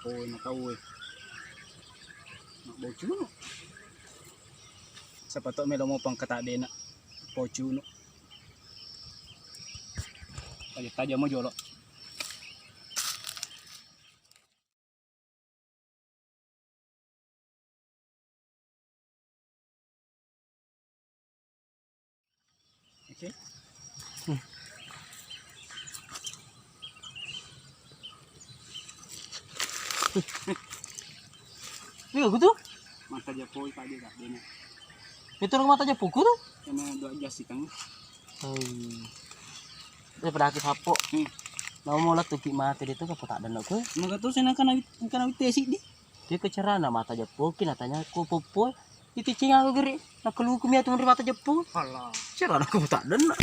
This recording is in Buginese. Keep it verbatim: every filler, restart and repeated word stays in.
Poi na tau e. Mabbocunu. Sapa to melo mo pangkatadena. Pocunu. Taja-taja mo jolo. Oke. Ini aku tuh. Mata Japoi tadi tak dena. Itu orang mata Japuku tuh. Karena dua jas ikan. Hmm. Daripada aki sappo. Hmm. Namo la tuki mate de tu ka pota dana ko. Maka tu sena kana kana witesi di. Dia ke carana mata Japoki natanya ko popo. Itu cinga ko geri. Nak luku mi atu mata Japo. Alah. Carana ko pota dana.